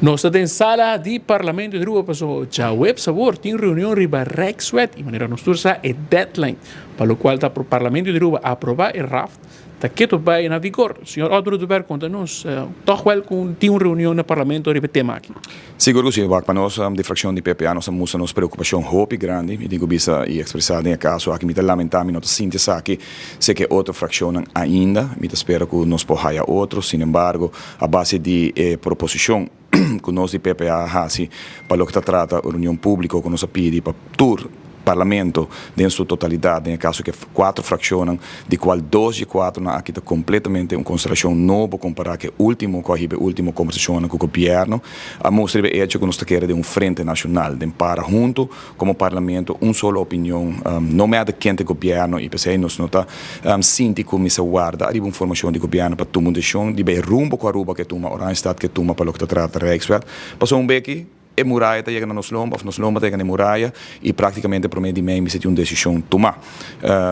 Nos ta den sala di Parlamento di Aruba paso djaweps awor tin reunion riba Rijkswet y manera nos tur sa e deadline pa locual ta Parlamento di Aruba aproba e raft ta keto bay na vigor. Señor Otmar Oduber conta nos toch wel cu tin un reunion na Parlamento riba e tema aki. Sigur cu si, wak pa nos di fraccion di PPA nos a mustra nos preocupacion hopi grandi, mi tin cu bisa y expresa den e caso aki mi ta lamenta mi no ta sinti esaki se cu e otro fraccionnan ainda, mi ta spera cu nos por haya otro, sin embargo a base di e proposicion cu nos di PPA a haci pa loke ta trata reunion publico cu nos a pidi pa tur Parlamento den su totalidad, den e caso cu e cuatro fraccionnan, di cual dos dje cuatronan aki ta completamente un constelacion nobo compara cu e ultimo cu a hiba e ultimo conversacionnan cu gobierno, a mustra riba e hecho cu nos ta kere den un frente nacional, den para hunto como Parlamento un solo opinion, no merde ken ta e gobierno y p'esey nos no ta sinti cu mester warda ariba un formacion di gobierno pa tuma un decision riba e rumbo cu Aruba ke tuma, Oranjestad ke tuma pa loke ta trata Rijkswet. Pasobra un beki e muraya ta yega na nos lomba of nos lomba ta yega na e muraya y practicamente prome di mei mester tin un decision tuma.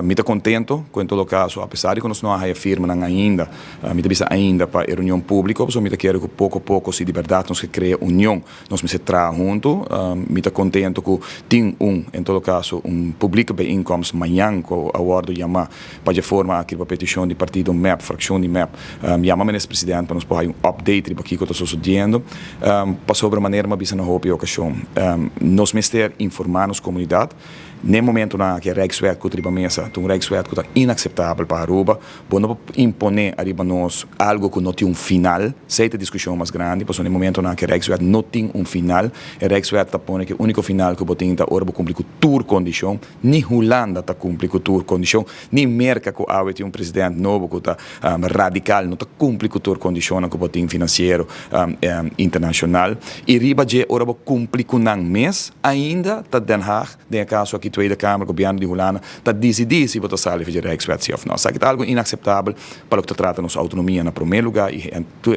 Mi ta contento cu en todo caso apesar di cu nos no a haya firmanan ainda, mi ta bisa ainda pa e reunion publico pasobra mi ta kere cu poco poco si di berdad nos ke crea union Nos mester traha huntu. Mi ta contento cu tin un, en todo caso, un publieke bijeenkomst mañan cu a wordo yama pa dje forma aki riba peticion di partido mep, fraccion di mep, yama Minister President pa nos por haya un update riba kico ta sucediendo. Pasobra manera mi a bisa na hopi ocasion, nos mester informa nos comunidad. N'e momentonan aki e Rijkswet cu ta riba mesa ta un Rijkswet cu ta inaceptabel pa Aruba. Bo no por imponé ariba nos algo ku no tin un final. Esei ta e diskushon mas grandi, pasobra na e momentonan ku e Rijkswet no tin un final. E Rijkswet ta pone ku e úniko final ku bo tin ta ora bo kumpli ku tur kondishon. Ni Hulanda ta kumpli ku tur kondishon, ni Merka ku awe tin un president nobo ku ta radikal no ta kumpli ku tur kondishonnan ku bo tin finansiero internashonal. I riba dje ora bo kumpli ku nan mes ainda ta Den Haag. Den e kaso aki Tweede Kamer, gobièrnu di Hulanda, ta disidí si bo ta sali for dje Rijkswet si òf no. Esaki ta algu inakseptabel pa loke ta trata nos outonomia na promé lugá i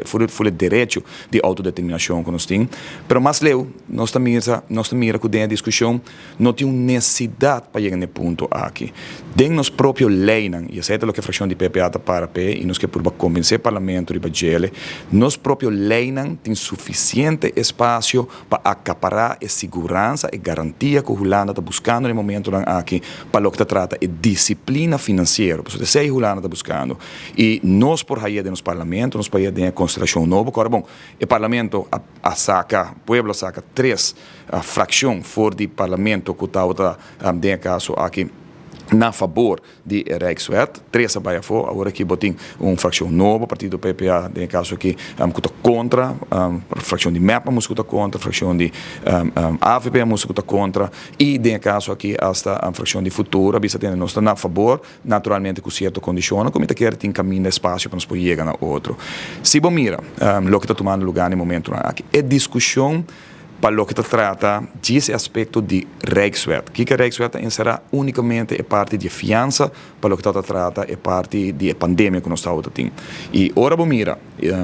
for e derecho di outodeterminashon ku nos tin. Pero mas leu nos ta mira nos ta mira ku den e diskushon no tin un nesesidat pa yega na e punto aki. Den nos propio leinan, i esei ta loke frakshon di PPA ta para p'e i nos ke purba kombensé parlamento riba djele, nos propio leinan tin sufisiente espasio pa akapará e siguransa, e garantia ku Hulanda ta buskando na e momentunan aki pa loke ta trata e disiplina finansiero. Pasobra esei Hulanda ta buskando. I nos por haye den nos parlamento, nos por haye den e konstelashon nobo. Ku ora bon, e parlamento a a saka, pueblo a saka tres frakshon for di parlamento ku tabata den e kaso aki na fabor di e Rijkswet. Tres a bai afó. Awor aki bo tin un frakshon nobo, partido PPA den e kaso aki, ku ta kontra, frakshon di mep a mustra ku ta kontra, frakshon di avp a mustra ku ta kontra i den e kaso aki asta frakshon di Futuro a bisa tende nos ta na fabor, naturalmente ku sierto kondishonnan ku mi ta kere tin kaminda espasio pa nos por yega na otro. Si bo mira loke ta tumando lugá na e momentunan aki, e diskushon Pa loke ta trata djis e aspekto di Rijkswet. Kiko e Rijkswet ta enserá? Únikamente e parti di e fiansa pa loke ta ta trata e parti di e pandemia ku nos tabata tin. I ora bo mira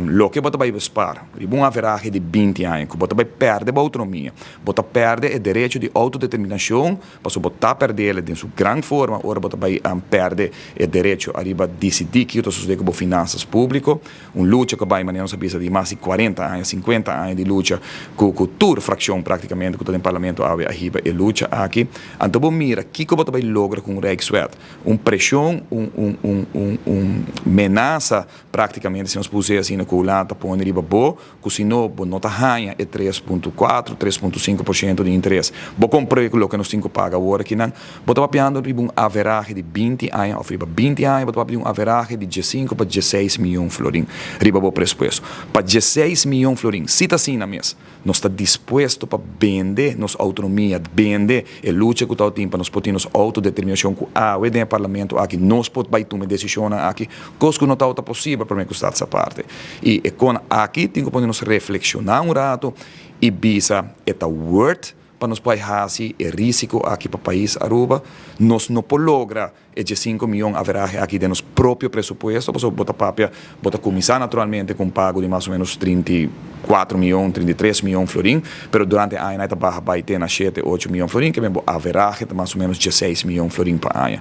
loke bo ta bai bespar riba un averahe di 20 aña ku bo ta bai pèrdè bo outonomia, bo ta pèrdè e derecho di outodeterminashon pasobra bo ta pèrdè el den su gran forma ora bo ta bai pèrdè e derecho ariba disidí kiko ta sosodé ku bo finansas públiko. Un lucha ku a bai manera nos a bisa di mas di kuarenta aña, sinkuenta aña di lucha ku ku tur frakshon praktikamente ku ta den parlamento awe a hiba e lucha aki. Anto bo mira kiko bo ta bai logra ku un Rijkswet. Un preshon, un un un un un menasa praktikamente si nos por us'é asina ku Hulanda ta pone riba bo ku si no bo no ta haña e 3.4, 3.5% di interes. Bo kompr'é ku loke nos tin ku paga awor akinan. Bo ta papiando riba un averahe di 20 aña òf riba 20 aña bo ta papia di un averahe di 15 pa 16 mion florin riba bo presupuesto. Pa 16 mion florin, si ta asina mes, nos ta dispuesto pa bende nos outonomia, bende e lucha ku tabatin pa nos por tin nos outodeterminashon ku awe den e parlamento aki nos por bai tuma e desishonnan aki, kos ku no tabata posibel promé ku Status Aparte. I e kon aki tin ku pone nos reflekshoná un rato i bisa e ta worth pa nos por hasi e risiko aki pa pais Aruba. Nos no por logra e 15 mion averahe aki den nos propio presupuesto, pasobra bo ta papia, bo ta kuminsá naturalmente ku un pago di mas o ménos 34 mion, 33 mion florin, pero durante e añanan e ta baha bai te na 7, 8 mion florin, ke men bo averahe ta mas o ménos 16 mion florin pa aña.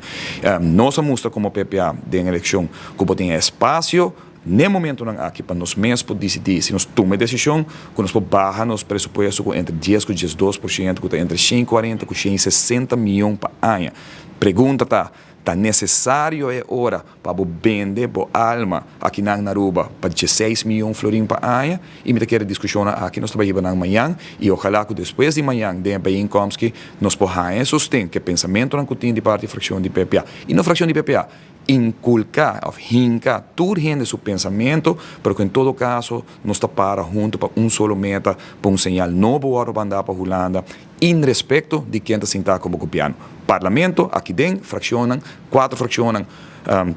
Nos a mustra komo PPA den elekshon ku bo tin e espasio. N'e momentonan aki pa nos mes por disidí si nos tuma e desishon ku nos por baha nos presupuesto ku entre dies ku 12% ku ta entre 140 ku 160 mion pa aña. Pregunta ta, ta nesesario e ora pa bo bende bo alma akinan na Aruba pa 16 mion florin pa aña? I mi ta kere diskushonnan aki nos ta bai hiba nan mañan i ojalá ku despues di mañan den e bijeenkomst ki nos por haña e sosten ku e pensamentonan ku tin di parti frakshon di PPA i no frakshon di PPA inculca of hinca tur hende su pensamento, pero cu en todo caso nos ta para hunto pa un solo meta, pa un señal nobo wordo banda pa Hulanda, in respecto di ken ta sinta como gobierno. Parlamento, aki den, fraccionnan, cuatro fraccionnan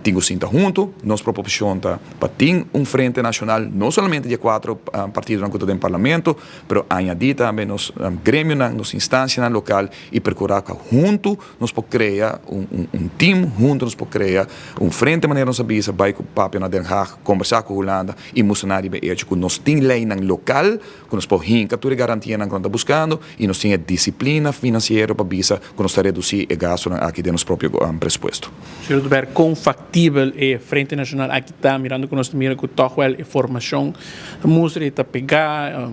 tin cu sinta hunto, nos proposicion ta pa tin un frente nacional, no solamente di e cuatro partidonan cu ta den Parlamento, pero añadi tambe nos gremionan, nos instancianan local y percura cu hunto Nos por crea un team hunto, nos por crea un frente manera nos a bisa, bay cu papia na Den Haag, conversa cu Hulanda y mustra nan riba e hecho cu nos tin leynan local cu nos por hinca tur e garantianan cu nan ta buscando y nos tin e disciplina financiero pa bisa cu nos ta reduci e gastonan aki den nos propio presupuesto. Señor Oduber, con factibel e Frente Nacional aki ta, mirando cu nos ta mira cu toch wel e formacion ta mustra y ta pega,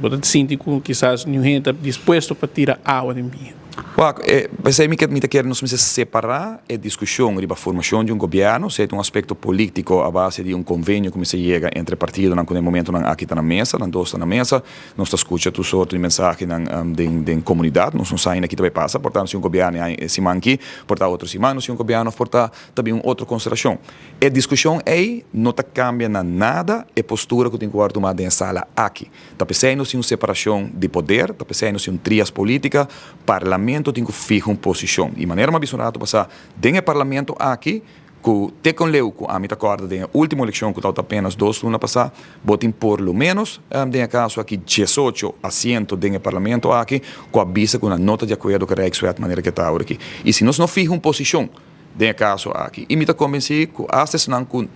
bo ta sinti cu kisas niun hende ta dispuesto pa tira awa den biña? Wak, e p'esei mi ke mi ta kere nos mester separá e diskushon riba formashon di un gobièrnu, sea ta un aspekto polítiko a base di un konvenio ku mester yega entre partidonan ku na e momentonan aki ta na mesa, nan dos ta na mesa, nos ta skucha tur sorto di mensahenan den den komunidat, nos no sa ainda ki ta bai pasa, por ta nos tin un gobièrnu e aña e siman aki, por ta otro siman nos tin un gobièrnu òf por ta ta bin un otro konstelashon. E diskushon ei no ta kambia na nada e postura ku tin ku wòrdu tumá den e sala aki. Ta p'esei nos tin un separashon di poder, ta p'esei nos tin un trias politica, parlamento tin ku fiha un posishon. I manera mi a bisa un ratu pasá, den e parlamento aki, ku te kon leu ku ami ta kòrda den e último elekshon ku tabata apenas 2 luna pasá, bo tin por lo ménos, den e kaso aki, 18 asiento den e parlamento aki ku a bisa ku nan no ta di akuerdo ku e Rijkswet manera ku e ta awor aki. I si nos no fiha un posishon den e kaso aki, i mi ta konbensí ku asta esnan ku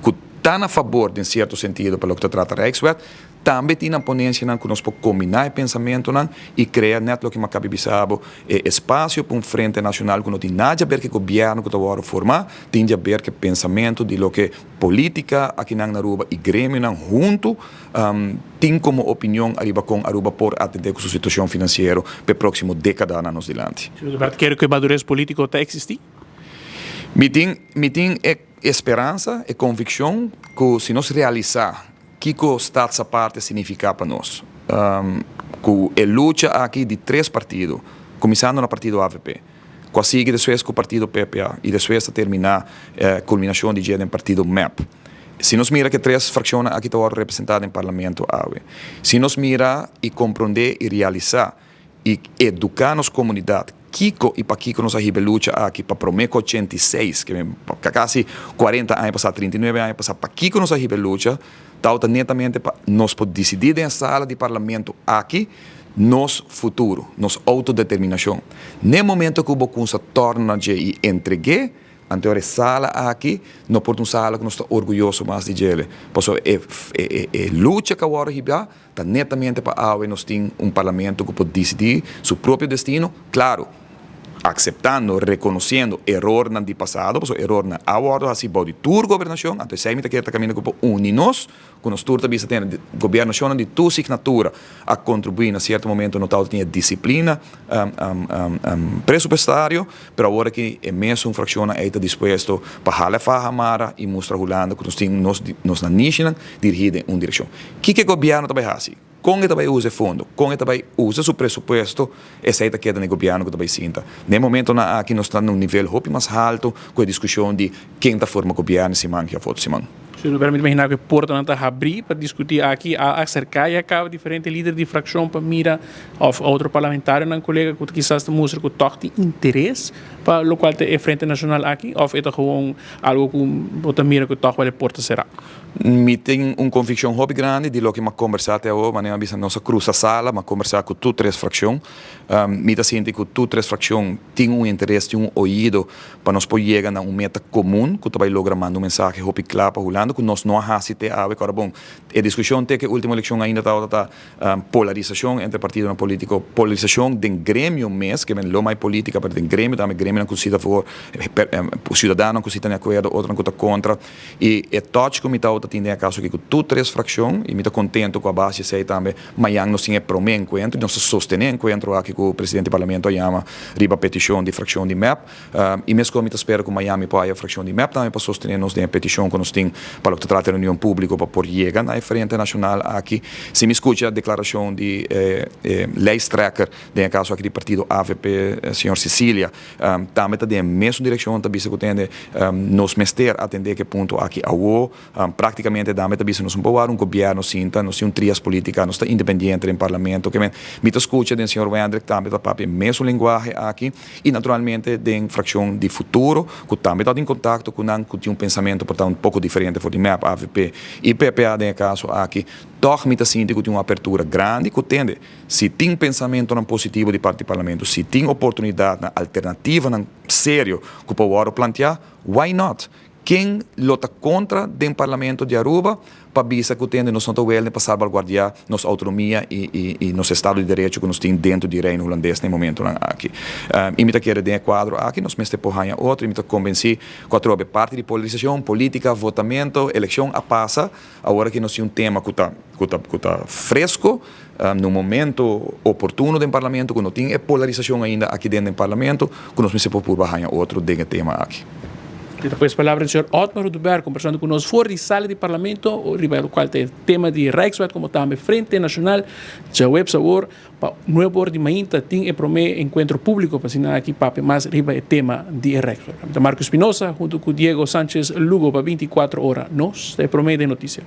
ku ta na fabor den sierto sentido pa loke ta trata Rijkswet, Tambe tin nan ponencianan cu nos por combina e pensamentonan y crea net loke mi a cabi bisa bo, e espacio pa un frente nacional cu no tin nada djaber cu e gobierno cu ta wordo forma, tin djaber cu e pensamento di loke politica akinan na Aruba y gremionan hunto tin como opinion ariba con Aruba por atende cu su situacion financiero pa e proximo decadanan nos dilanti. Señor Dubert, kere cu e madurez politico ta existi? Mi tin, mi tin e esperansa, e conviccion cu si nos realisa Kiko Stadsaparte signifiká pa nos? Ku e lucha aki di tres partido, kuminsando na partido avp, ku a sigui despues ku partido PPA i despues ta terminá kulminashon di dje den partido mep. Si nos mira ku e tres frakshonnan aki ta wòrdu representá den parlamento awe, si nos mira i komprondé i realisá i eduká nos komunidat kiko i pakiko nos a hiba e lucha aki pa promé ku 86, ke men kasi 40 aña pasá, 39 aña pasá, pakiko nos a hiba e lucha, tabata netamente pa nos por disidí den e sala di parlamento aki nos futuro, nos outodeterminashon. N'e momento ku bo kumsa tòrna na dje i entreg'é, Anto e sala aki no por ta un sala ku nos ta orguyoso mas di djele, pasobra e e lucha ku a wòrdu hibá ta netamente pa awe nos tin un parlamento ku por disidí su propio destino, klaro, akseptando, rekonosiendo erornan di pasado, pasobra erornan a wòrdu hasí bou di tur gobernashon, anto esei mi ta kere ta kaminda ku por uni nos, ku nos tur ta bisa tene gobernashonnan di tur signatura a kontribuí na sierto momento no tabata tin e disiplina presupuestario, pero awor aki e mesun frakshonnan ei ta dispuesto pa hala e faha mara i mustra Hulanda ku nos tin nos nos nanishinan dirigí den un direkshon. Kiko e gobièrnu ta bai hasi? Kon e ta bai usa e fondo? Kon e ta bai usa su presupuesto? Esei ta keda na e gobièrnu ku ta bai sinta. Den e momentonan aki nos ta na un nivel hopi mas haltu ku e diskushon di ken ta forma gobièrnu e siman aki òf otro siman. Si no permiti imaginá ku e portanan ta habrí pa diskutí aki, a aserká i a kaba diferente lider di frakshon pa mira òf otro parlamentarionan kolega ku kisas ta mustra ku tòg tin interes pa lokual ta e Frente Nashonal aki òf e ta gewoon algu ku bo ta mira ku tòg wèl e porta será? Mi tin un konvikshon hopi grandi di loke mi a kombersá te awor, manera mi a bisa nos a krusa sala, mi a kombersá ku tur tres frakshon. Mi ta sinti ku tur tres frakshon tin un interes, tin un oido pa nos por yega na un meta komun ku ta bai logra manda un mensahe hopi kla pa Hulanda ku nos no a hasi te awe. Kòrda bon, e diskushon te ku e último elekshon ainda tabata ta polarisashon entre partidonan polítiko, polarisashon den gremio mes, ke men lo mai polítika pero den gremio tambe, gremionan ku si ta for, siudadanonan ku si ta di akuerdo, otronan ku ta kontra. I e touch ku mi tabata. ta tin den e kaso aki ku tur tres frakshon i mi ta kontentu ku a base di esei tambe mañan nos tin e promé enkuentro i nos ta sostené e enkuentro aki ku presidente di parlamento a yama riba petishon di frakshon di mep. I meskos mi ta spera ku mañan mi por haya frakshon di mep tambe pa sostené nos den e petishon ku nos tin pa loke ta trata e reunion públiko pa por yega na e Frente Nashonal aki. Si mi skucha deklarashon di e lijsttrekker den e kaso aki di partido avp, señor Cecilia, Tambe ta den e mesun direkshon ta bisa ku tende nos mester atendé ku e punto aki awo. Praktikamente tambe ta bisa nos no por wak un gobièrnu sinta, nos tin un trias politika, nos ta independiente den parlamento. Ke men mi ta skucha den señor Wendrick tambe ta papia e mesun lenguahe aki i naturalmente den frakshon di Futuro ku tambe ta tin kontakto ku nan ku tin un pensamentu por ta un poko diferente for di mep, avp i ppa den e kaso aki. Tòg mi ta sinti ku tin un apertura grandi ku tende Si tin pensamentonan positivo di parti di Parlamento, si tin oportunidadnan, alternativanan serio cu por wordo plantea, why not? Ken lo ta contra den Parlamento di Aruba pa bisa cu tende nos no ta welde pa salvaguardia nos autonomia y y nos estado di derecho cu nos tin dentro di Reino Hulandes na e momentonan aki? Y mi ta kere den e cuadro aki nos mester por haña otro y mi ta convenci cu atrobe parti di polarisacion, politica, votamento, eleccion a pasa. Awor aki nos tin un tema cu ta cu ta cu ta fresco, na un momento oportuno den Parlamento, cu no tin e polarisacion ainda aki den den Parlamento, cu nos mester por purba haña otro den e tema aki. Di ta pues palabra di señor Otmar Oduber combersando cu nos for di sala di Parlamento riba locual ta e tema di Rijkswet como tambe Frente Nacional. Djaweps awor Pa nuebe or di mainta tin e prome encuentro publico pa asina aki papia mas riba e tema di e Rijkswet. Mi ta Marco Espinosa hunto cu Diego Sanchez Lugo pa 24 ora. Nos ta e prome den noticia.